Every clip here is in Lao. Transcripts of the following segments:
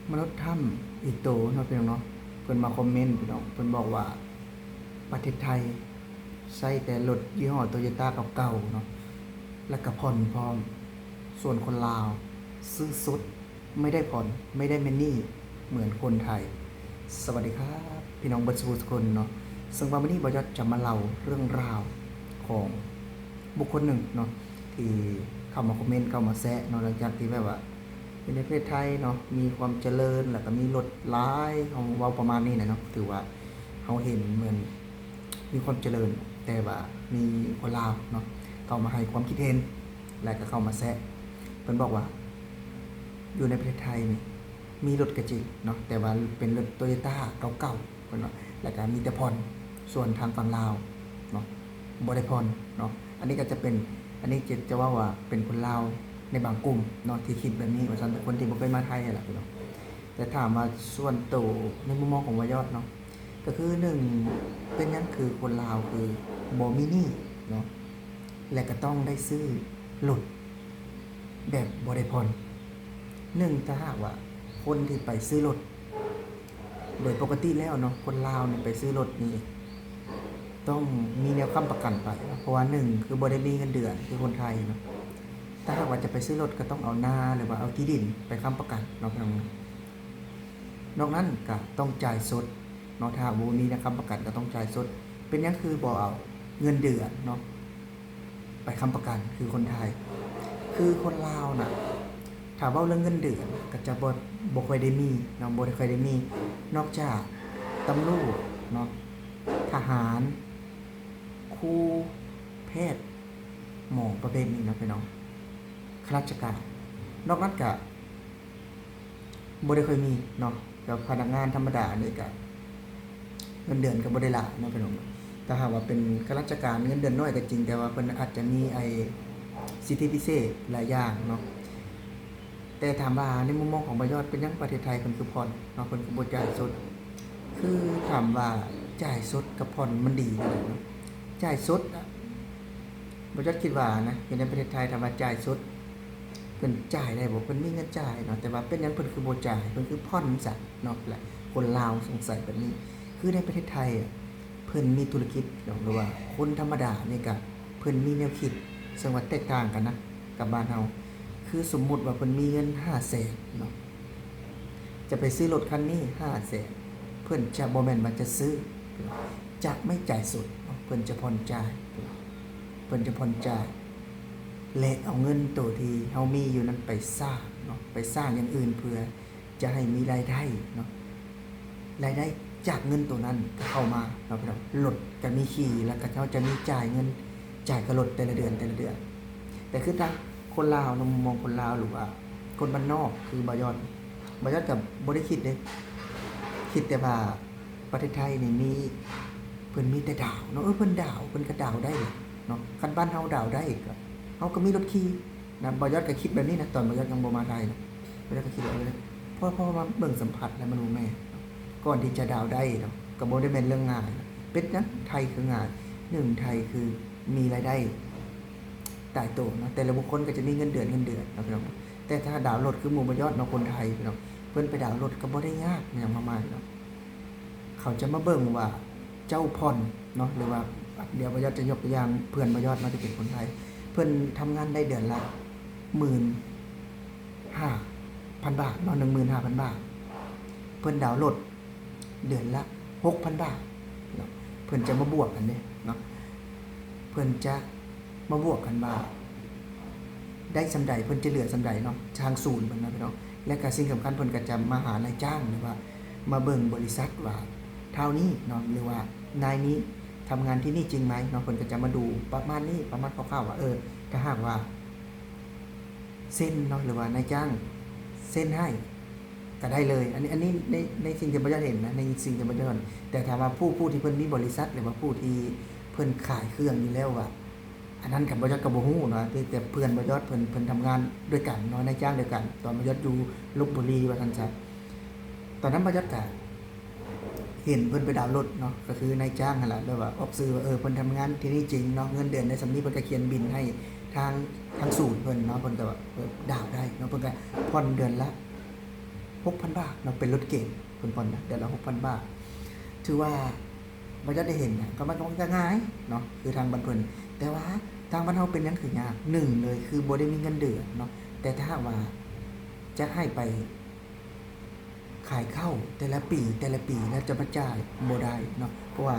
ມະນຸດຖ້ຳອີໂຕເນາະ ພີ່ນ້ອງເນາະ ເພິ່ນມາຄອມເມັນ ພີ່ນ້ອງ ເພິ່ນບອກວ່າ ປະເທດໄທໃຊ້ແຕ່ລົດຍີ່ຫໍ້ໂຕໂຍຕ້າເກົ່າໆເນາະ ແລະກະຜ່ອນພ້ອມ ສ່ວນຄົນລາວຊື້ສົດ ໄມ່ໄດ້ຜ່ອນ ໄມ່ໄດ້ເປັນໜີ້ເໝືອນຄົນໄທ. ສະຫວັດດີຄັບ ພີ່ນ້ອງເບິດສູ່ຜູ້ສູ່ຄົນເນາະ ເຊິ່ງວ່າມື້ນີ້ບ່າວຍອດຈະມາເລົ່າເລື່ອງລາວຂອງ ບຸກຄົນໜຶ່ງເນາະ ທີ່ເຂົ້າມາຄອມເມັນ ເຂົ້າມາແຊະເນາະ ຫຼັງຈາກທີ່ແບບວ່າຢູ່ໃນປະເທດໄທເນາະ ມີຄວາມຈະເລີນ ແລ້ວກໍມີລົດຫຼາຍ ເຮົາເວົ້າປະມານນີ້ແຫຼະເນາະ ຖືວ່າເຮົາເຫັນເໝືອນມີຄວາມຈະເລີນ ແຕ່ວ່າມີຄົນລາວເນາະ ເຂົ້າມາໃຫ້ຄວາມຄິດເຫັນ ແລ້ວກໍເຂົ້າມາແຊະ ເພິ່ນບອກວ່າ ຢູ່ໃນປະເທດໄທນີ້ ມີລົດກໍຈິງເນາະ ແຕ່ວ່າເປັນລົດໂຕໂຍຕ້າເກົ່າໆ ເພິ່ນວ່າ ແລ້ວກໍມີແຕ່ຜ່ອນ ສ່ວນທາງຝັ່ງລາວເນາະ ບໍ່ໄດ້ຜ່ອນເນາະ. ອັນນີ້ກໍຈະເປັນ ອັນນີ້ຈະ ຈະເວົ້າວ່າເປັນຄົນລາວໃນບາງກຸ່ມເນາະ ທີ່ຄິດແບບນີ້ວ່າຊັ້ນ ເປັນຄົນທີ່ບໍ່ເຄີຍມາໄທຫັ້ນລະພີ່ນ້ອງ. ແຕ່ຖາມວ່າສ່ວນໂຕໃນມຸມມອງຂອງບ່າວຍອດເນາະ ກໍຄືໜຶ່ງ ເປັນຫຍັງຄືຄົນລາວຄືບໍ່ມີໜີ້ເນາະ ແລະກໍຕ້ອງໄດ້ຊື້ລົດ ແບບບໍ່ໄດ້ຜ່ອນ. ໜຶ່ງ ຖ້າຫາກວ່າຄົນທີ່ໄປຊື້ລົດ ໂດຍປົກກະຕິແລ້ວເນາະ ຄົນລາວນີ້ໄປຊື້ລົດນີ້ ຕ້ອງມີແນວຄ້ຳປະກັນໄປເນາະ ເພາະວ່າໜຶ່ງ ຄືບໍ່ໄດ້ມີເງິນເດືອນຄືຄົນໄທເນາະ. ຖ້າຫາກວ່າຈະໄປຊື້ລົດ ກໍຕ້ອງເອົານາ ຫຼືວ່າເອົາທີ່ດິນໄປຄ້ຳປະກັນເນາະ ພີ່ນ້ອງ. ນອກນັ້ນກໍຕ້ອງຈ່າຍສົດເນາະ ຖ້າຫາກບໍ່ມີແນວຄ້ຳປະກັນ ກໍຕ້ອງຈ່າຍສົດ. ເປັນຫຍັງຄືບໍ່ເອົາເງິນເດືອນເນາະ ໄປຄ້ຳປະກັນຄືຄົນໄທ. ຄືຄົນລາວນະ ຖ້າເວົ້າເລື່ອງເງິນເດືອນກໍຈະບໍ່ ບໍ່ຄ່ອຍໄດ້ມີເນາະ ບໍ່ໄດ້ຄ່ອຍໄດ້ມີ ນອກຈາກຕຳຫຼວດເນາະ ທະຫານ ຄູ ແພດ ໝໍ ປະເພດນີ້ເນາະ ພີ່ນ້ອງ ຂ້າລາຊະການ. ນອກນັ້ນກະ ບໍ່ໄດ້ຄ່ອຍມີເນາະ ແບບພະນັກງານທຳມະດານີ້ກະເງິນເດືອນກະບໍ່ໄດ້ຫຼາຍເນາະ ພີ່ນ້ອງ. ຖ້າຫາກວ່າເປັນຂ້າລາຊະການເງິນເດືອນໜ້ອຍກະຈິງ ແຕ່ວ່າເພິ່ນອາດຈະມີໄອ້ສິດທິພິເສດຫຼາຍຢ່າງເນາະ. ແຕ່ຖາມວ່າໃນມຸມມອງຂອງບ່າວຍອດ ເປັນຫຍັງປະເທດໄທເພິ່ນຄືຜ່ອນເນາະ ເພິ່ນຄືບໍ່ຈ່າຍສົດ? ຄືຖາມວ່າຈ່າຍສົດກັບຜ່ອນມັນດີແນວໃດເນາະ? ຈ່າຍສົດອະ ບ່າວຍອດຄິດວ່ານະ ຢູ່ໃນປະເທດໄທ ຖ້າວ່າຈ່າຍສົດ ເພິ່ນຈ່າຍໄດ້ບໍ່? ເພິ່ນມີເງິນຈ່າຍເນາະ ແຕ່ວ່າເປັນຫຍັງເພິ່ນຄືບໍ່ຈ່າຍ ເພິ່ນຄືຜ່ອນຊັ້ນເນາະ. ແລະຄົນລາວສົງໄສແບບນີ້ ຄືໃນປະເທດໄທອະ ເພິ່ນມີທຸລະກິດເນາະ ຫຼືວ່າຄົນທຳມະດານີ້ກະເພິ່ນມີແນວຄິດ ເຊິ່ງວ່າແຕກຕ່າງກັນນະກັບບ້ານເຮົາ. ຄືສົມມຸດວ່າເພິ່ນມີເງິນຫ້າແສນເນາະ ຈະໄປຊື້ລົດຄັນນີ້ຫ້າແສນ ເພິ່ນຈະບໍ່ແມ່ນວ່າຈະຊື້ ຈະໄມ່ຈ່າຍສົດເນາະ ເພິ່ນຈະຜ່ອນຈ່າຍ ເພິ່ນຈະຜ່ອນຈ່າຍ ແລະເອົາເງິນໂຕທີ່ເຮົາມີຢູ່ນັ້ນໄປສ້າງເນາະ ໄປສ້າງຢ່າງອື່ນ ເພື່ອຈະໃຫ້ມີລາຍໄດ້ເນາະ ລາຍໄດ້ຈາກເງິນໂຕນັ້ນກໍເຂົ້າມາເນາະ ພີ່ນ້ອງ. ລົດກໍມີຂີ່ ແລ້ວກໍເຮົາຈະມີຈ່າຍເງິນ ຈ່າຍຄ່າລົດແຕ່ລະເດືອນ ແຕ່ລະເດືອນ. ແຕ່ຄືທາງຄົນລາວເນາະ ມຸມມອງຄົນລາວ ຫຼືວ່າຄົນບ້ານນອກ ຄືບ່າວຍອດ ບ່າວຍອດກໍບໍ່ໄດ້ຄິດເດ້ ຄິດແຕ່ວ່າປະເທດໄທນີ້ມີ ເພິ່ນມີແຕ່ດາວເນາະ ເອີ ເພິ່ນດາວ ເພິ່ນກໍດາວໄດ້ເນາະ. ຄັນບ້ານເຮົາດາວໄດ້ກໍ ເຮົາກໍມີລົດຂີ່ນະ. ບ່າວຍອດກໍຄິດແບບນີ້ນະ ຕອນບ່າວຍອດຍັງບໍ່ມາໄທນະ ບ່າວຍອດກໍຄິດແບບນີ້ ເພາະ ເພາະວ່າເບິ່ງສຳຜັດແລ້ວມັນບໍ່ແມ່ນ ກ່ອນທີ່ຈະດາວໄດ້ເນາະ ກໍບໍ່ໄດ້ແມ່ນເລື່ອງງ່າຍ. ເປັນຫຍັງໄທຄືງ່າຍ? ໜຶ່ງ ໄທຄືມີລາຍໄດ້ຕາຍໂຕເນາະ ແຕ່ລະບຸກຄົນກໍຈະມີເງິນເດືອນ ເງິນເດືອນເນາະ ພີ່ນ້ອງ. ແຕ່ຖ້າດາວລົດຄືໝູ່ບ່າວຍອດເນາະ ຄົນໄທ ພີ່ນ້ອງ ເພິ່ນໄປດາວລົດກໍບໍ່ໄດ້ຍາກຫຍັງມາກມາຍເນາະ. ເຂົາຈະມາເບິ່ງວ່າເຈົ້າຜ່ອນເນາະ ຫຼືວ່າ ດຽວບ່າວຍອດຈະຍົກຕົວຢ່າງເພື່ອນບ່າວຍອດເນາະ ທີ່ເປັນຄົນໄທ ເພິ່ນທຳງານໄດ້ເດືອນລະໝື່ນຫ້າພັນບາດເນາະ ໜຶ່ງໝື່ນຫ້າພັນບາດ ເພິ່ນດາວລົດເດືອນລະຫົກພັນບາດເນາະ. ເພິ່ນຈະມາບວກກັນເດ້ເນາະ ເພິ່ນຈະມາບວກກັນວ່າ ໄດ້ສ່ຳໃດ ເພິ່ນຈະເຫຼືອສ່ຳໃດເນາະ ທາງສູນເພິ່ນນະ ພີ່ນ້ອງ. ແລະກະສິ່ງສຳຄັນ ເພິ່ນກະຈະມາຫານາຍຈ້າງ ຫຼືວ່າມາເບິ່ງບໍລິສັດວ່າທ້າວນີ້ເນາະ ຫຼືວ່ານາຍນີ້ທຳງານທີ່ນີ້ຈິງໄໝເນາະ. ເພິ່ນກະຈະມາດູປະມານນີ້ ປະມານຄ່າວໆວ່າ ເອີ ຖ້າຫາກວ່າເຊັນເນາະ ຫຼືວ່ານາຍຈ້າງເຊັນໃຫ້ ກໍໄດ້ເລີຍ. ອັນນີ້ ອັນນີ້ໃນ ໃນສິ່ງທີ່ບ່າວຍອດເຫັນນະ ໃນສິ່ງທີ່ບ່າວຍອດເຫັນ. ແຕ່ຖ້າວ່າຜູ້ ຜູ້ທີ່ເພິ່ນມີບໍລິສັດ ຫຼືວ່າຜູ້ທີ່ເພິ່ນຂາຍເຄື່ອງຢູ່ແລ້ວວ່າ ອັນນັ້ນກໍ ບ່າວຍອດກໍບໍ່ຮູ້ເນາະ ແຕ່ ແຕ່ເພື່ອນບ່າວຍອດເພິ່ນ ເພິ່ນທຳງານດ້ວຍກັນເນາະ ນາຍຈ້າງດ້ວຍກັນ ຕອນບ່າວຍອດຢູ່ລົບບຸລີວ່າຊັ້ນຊະ. ຕອນນັ້ນບ່າວຍອດກໍເຫັນເພິ່ນໄປດາວລົດເນາະ ກໍຄືນາຍຈ້າງຫັ້ນລະ ແບບວ່າອອກຊື່ວ່າ ເອີ ເພິ່ນທຳງານທີ່ນີ້ຈິງເນາະ ເງິນເດືອນໄດ້ສ່ຳນີ້ ເພິ່ນກໍຂຽນບິນໃຫ້ທາງ ທາງສູນເພິ່ນເນາະ ເພິ່ນກໍວ່າ ເອີ ດາວໄດ້ເນາະ ເພິ່ນກໍຜ່ອນເດືອນລະ ຫົກພັນບາດເນາະ ເປັນລົດເກັງເພິ່ນຜ່ອນນະ ເດືອນລະຫົກພັນບາດ. ຖືວ່າບໍ່ຢາກໄດ້ເຫັນນະ ກໍມັນກໍ ມັນກໍງ່າຍເນາະ ຄືທາງບ້ານເພິ່ນ. ແຕ່ວ່າທາງບ້ານເຮົາເປັນຫຍັງຄືຍາກ? ໜຶ່ງເລີຍຄືບໍ່ໄດ້ມີເງິນເດືອນເນາະ. ແຕ່ຖ້າຫາກວ່າຈະໃຫ້ໄປ ຂາຍເຂົ້າແຕ່ລະປີ ແຕ່ລະປີ ແລ້ວຈະມາຈ່າຍບໍ່ໄດ້ເນາະ ເພາະວ່າ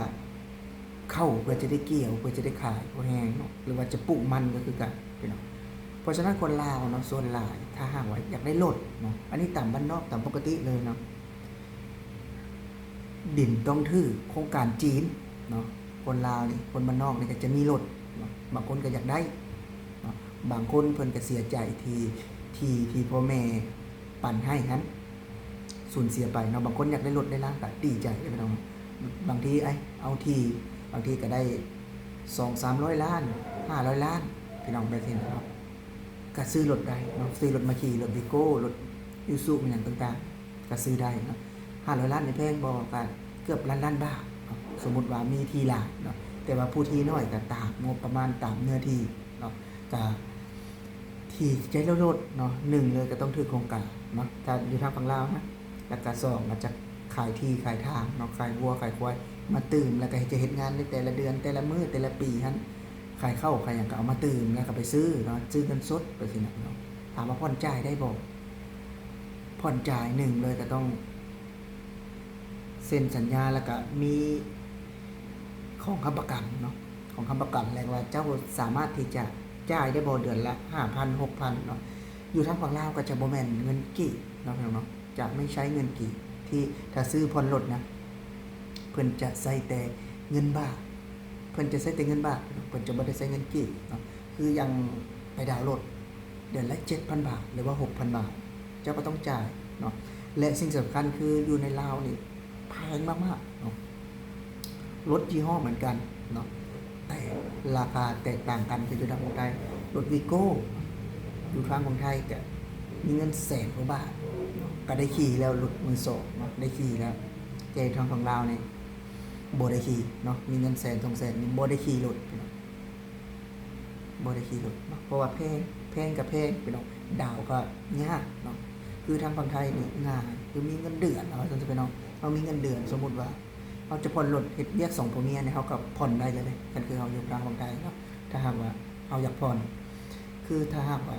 ເຂົ້າເພື່ອຈະໄດ້ກ່ຽວ ເພື່ອຈະໄດ້ຂາຍພໍແຮງເນາະ ຫຼືວ່າຈະປູກມັນກໍຄືກັນພີ່ນ້ອງ. ເພາະສະນັ້ນຄົນລາວເນາະ ສ່ວນຫຼາຍຖ້າຫາກວ່າຢາກໄດ້ລົດເນາະ ອັນນີ້ຕາມບ້ານນອກ ຕາມປົກກະຕິເລີຍເນາະ ດິນຕ້ອງຖືກໂຄງການຈີນເນາະ. ຄົນລາວນີ້ ຄົນບ້ານນອກນີ້ກໍຈະມີລົດເນາະ ບາງຄົນກໍຢາກໄດ້ເນາະ ບາງຄົນເພິ່ນກໍເສຍໃຈທີ່ ທີ່ ທີ່ພໍ່ແມ່ ປັນໃຫ້ຫັ້ນສູນເສຍໄປເນາະ. ບາງຄົນຢາກໄດ້ລົດໄດ້ລາກໍດີໃຈເດ້ພີ່ນ້ອງ. ບາງທີ ເອີຍ ເອົາທີ່ ບາງທີກໍໄດ້ສອງສາມຮ້ອຍລ້ານ ຫ້າຮ້ອຍລ້ານ ພີ່ນ້ອງ ແບບນີ້ເນາະ ກໍຊື້ລົດໄດ້ເນາະ ຊື້ລົດມາຂີ່ ລົດວີໂກ້ ລົດອີຊູຊູ ອີ່ຫຍັງຕ່າງໆ ກໍຊື້ໄດ້ເນາະ. ຫ້າຮ້ອຍລ້ານນີ້ແພງບໍ່? ກໍເກືອບລ້ານລ້ານບາດເນາະ ສົມມຸດວ່າມີທີ່ຫຼາຍເນາະ ແຕ່ວ່າຜູ້ທີ່ນ້ອຍກໍຕາມງົບປະມານ ຕາມເນື້ອທີ່ເນາະ ກໍ ທີ່ຈະໄດ້ລົດເນາະ ໜຶ່ງເລີຍກໍຕ້ອງຖືກໂຄງການເນາະ ຖ້າຢູ່ທາງຝັ່ງລາວນະ ແລ້ວກໍສອງ ອາດຈະຂາຍທີ່ຂາຍທາງເນາະ ຂາຍງົວຂາຍຄວາຍມາຕື່ມ ແລ້ວກໍຈະເຮັດງານໃນແຕ່ລະເດືອນ ແຕ່ລະມື້ ແຕ່ລະປີຫັ້ນ ຂາຍເຂົ້າຂາຍຫຍັງກໍເອົາມາຕື່ມ ແລ້ວກໍໄປຊື້ເນາະ ຊື້ເງິນສົດໄປຊີ້ນະເນາະ. ຖາມວ່າຜ່ອນຈ່າຍໄດ້ບໍ່? ຜ່ອນຈ່າຍ ໜຶ່ງເລີຍກໍຕ້ອງ ເຊັນສັນຍາ ແລ້ວກະມີຂອງຄ້ຳປະກັນເນາະ ຂອງຄ້ຳປະກັນ ແລ້ວວ່າເຈົ້າສາມາດທີ່ຈະຈ່າຍໄດ້ບໍ່ ເດືອນລະຫ້າພັນ ຫົກພັນເນາະ. ຢູ່ທາງຝັ່ງລາວກໍຈະບໍ່ແມ່ນເງິນກີບເນາະ ພີ່ນ້ອງເນາະ ຈະໄມ່ໃຊ້ເງິນກີບ ທີ່ຖ້າຊື້ຜ່ອນລົດນະ ເພິ່ນຈະໃຊ້ແຕ່ເງິນບາດ ເພິ່ນຈະໃຊ້ແຕ່ເງິນບາດ ເພິ່ນຈະບໍ່ໄດ້ໃຊ້ເງິນກີບເນາະ. ຄືຢ່າງໄປດາວລົດ ເດືອນລະເຈັດພັນບາດ ຫຼືວ່າຫົກພັນບາດ ເຈົ້າກໍຕ້ອງຈ່າຍເນາະ ແລະ ສິ່ງສຳຄັນຄືຢູ່ໃນລາວນີ້ແພງມາກໆເນາະ ລົດຍີ່ຫໍ້ເໝືອນກັນເນາະ ແຕ່ລາຄາແຕກຕ່າງກັນ ຄືຢູ່ທາງຝັ່ງໄທ ລົດວີໂກ້ ຢູ່ທາງຝັ່ງໄທກະມີເງິນແສນກວ່າບາດເນາະ ກະໄດ້ຂີ່ແລ້ວ ລົດມືສອງເນາະ ໄດ້ຂີ່ແລ້ວ. ແຕ່ທາງຝັ່ງລາວນີ້ບໍ່ໄດ້ຂີ່ເນາະ ມີເງິນແສນສອງແສນນີ້ບໍ່ໄດ້ຂີ່ລົດ ພີ່ນ້ອງ. ບໍ່ໄດ້ຂີ່ລົດເນາະ ເພາະວ່າແພງ ແພງກໍແພງພີ່ນ້ອງ ດາວກໍຍາກເນາະ. ຄືທາງຝັ່ງໄທນີ້ງ່າຍ ຄືມີເງິນເດືອນ ເອົາວ່າຊັ້ນຊະພີ່ນ້ອງ ເຮົາມີເງິນເດືອນ ສົມມຸດວ່າເຮົາຈະຜ່ອນລົດ ເຮັດວຽກສອງຜົວເມຍນີ້ ເຮົາກໍຜ່ອນໄດ້ເລີຍເດ້ ຄັນຄືເຮົາຢູ່ທາງຝັ່ງໄທເນາະ. ຖ້າຫາກວ່າເຮົາຢາກຜ່ອນ ຄືຖ້າຫາກວ່າ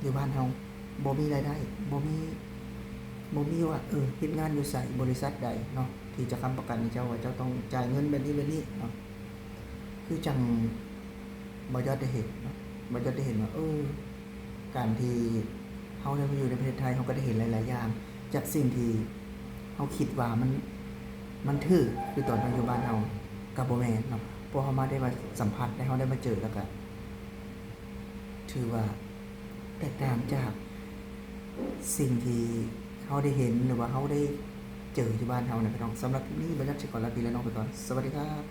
ຢູ່ບ້ານເຮົາບໍ່ມີລາຍໄດ້ ບໍ່ມີ ບໍ່ມີວ່າ ເອີ ເຮັດງານຢູ່ໃສ ບໍລິສັດໃດເນາະ ທີ່ຈະຄ້ຳປະກັນໃຫ້ເຈົ້າ ວ່າເຈົ້າຕ້ອງຈ່າຍເງິນແບບນີ້ແບບນີ້ເນາະ. ຄືຈັ່ງບ່າວຍອດໄດ້ເຫັນເນາະ ບ່າວຍອດໄດ້ເຫັນວ່າ ເອີ ການທີ່ເຮົາໄດ້ມາຢູ່ໃນປະເທດໄທ ເຮົາກໍໄດ້ເຫັນຫຼາຍໆຢ່າງ ຈາກສິ່ງທີ່ເຮົາຄິດວ່າມັນ ມັນຖືກ ຄືຕອນເຮົາຢູ່ບ້ານເຮົາ ກໍບໍ່ແມ່ນເນາະ. ເພາະເຮົາມາໄດ້ມາສຳຜັດ ແລະ ເຮົາໄດ້ມາເຈີ ແລ້ວກໍຖືວ່າແຕກຕ່າງຈາກສິ່ງທີ່ເຮົາໄດ້ເຫັນ ຫຼືວ່າເຮົາໄດ້ເຈີຢູ່ບ້ານເຮົານະພີ່ນ້ອງ. ສຳລັບຄລິບນີ້ ບ່າວຍອດຊິຂໍລາພີ່ລານ້ອງໄປກ່ອນ. ສະຫວັດດີຄັບ.